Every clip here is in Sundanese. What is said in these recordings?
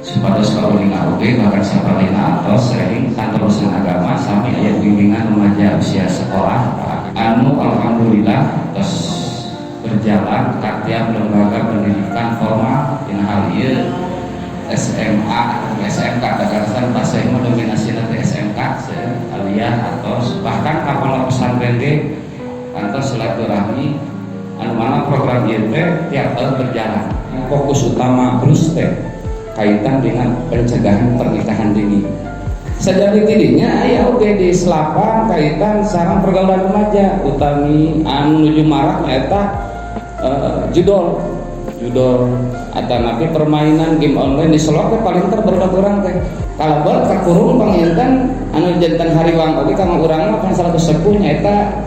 Supados kauninga oge, bahkan sapalihna atos sering kantor urusan agama sami aya bimbingan remaja usia sekolah anu alhamdulillah tos berjalan ka tiap lembaga pendidikan formal, dina hal ieu SMA atau SMK. Kekerasan paseh mah dominasi nanti SMK aliyah atau bahkan ka pondok pesantren ge kantos silaturahmi, anu mana program ieu teh tiap tahun berjalan. Fokus utama terus teh kaitan dengan pencegahan pernikahan dini. Sajabina tidinya aya oge di selapan kaitan sareng pergaulan remaja, utami anu nuju marak eta judol judol atau napi permainan game online di Solok teh paling terbarudak urang teh kalebet kakurung. Panginten anu janten hariwang oge kanggo urang mah kan salah sepuh nyaeta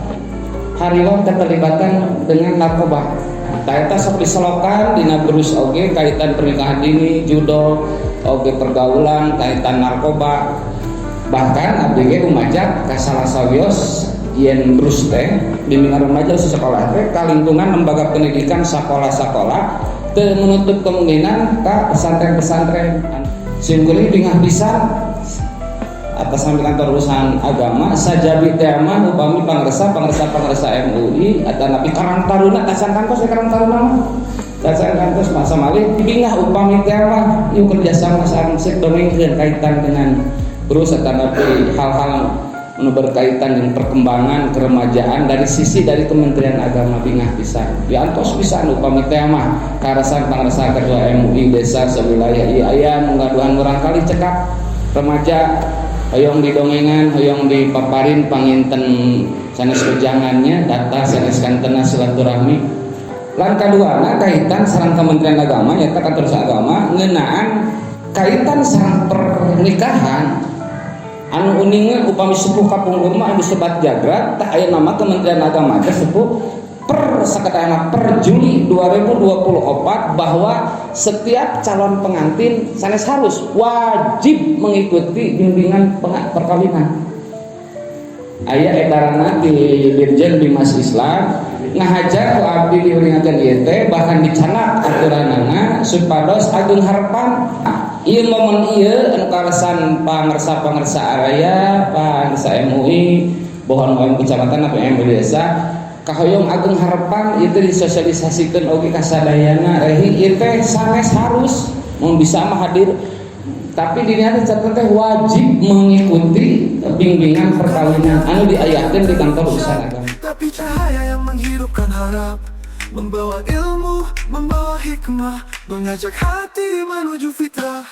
hariwang keterlibatan dengan narkoba. Tah, eta sok diselokan dina BRUS oge, kaitan pernikahan dini, judol oge, pergaulan kaitan narkoba. Bahkan abdi ge umajak ka salah sawios yen BRUS teh bimbingan remaja usia sekolah teh ka lingkungan lembaga pendidikan, sekolah-sekolah, teu menutup kemungkinan ka pesantren-pesantren. Simkuring bingah pisan atas nami kantor urusan agama. Sajabi teh mah upami pangersa pangersa pangersa MUI atau napi Karang Taruna, tacan kantos ya, Karang Taruna mah tacan kantos masa malih. Bingah upami teh mah yuk kerjasama sareng sek dongengkeun kaitan dengan BRUS atau napi hal-hal anu berkaitan dengan perkembangan keremajaan dari sisi dari Kementerian Agama. Bingah pisan, diantos pisan upami teh mah karasan pangersa ketua MUI desa sewilayah ieu aya nu gaduhan murangkali cekap remaja, hoyong didongengan, hoyong dipaparin, panginten sanes wejangannya data sanes kantena silaturahmi. Lan kaduana kaitan sareng Kementerian Agama nyata kantor agama ngeunaan kaitan sareng pernikahan anu uninga upami sepuh kapungkur mah anu sebat jagrag. Tah, aya nama Kementerian Agama teh sepuh per sakatana per Juli 2024 bahwa setiap calon pengantin sanes harus, wajib mengikuti bimbingan perkawinan. Aya edaranna di Dirjen Bimas Islam ngahaja ku abdi diuningakeun ieu teh, bahkan dicanak aturanana supados agung harapan ieu momen ieu anu kaleresan pangersa-pangersa area, pangersa MUI, bohon MUI kecamatan atau MUI desa, kahoyong agung harapan itu disosialisasikan oge ka sadayana. Rehi ieu teh sanes harus, mun bisa mah hadir, tapi diniatkan catatan teh wajib mengikuti bimbingan perkawinan anu diayakeun di kantor urusan agama. Tapi cahaya yang menghidupkan harap, membawa ilmu, membawa hikmah, mengajak hati menuju fitrah.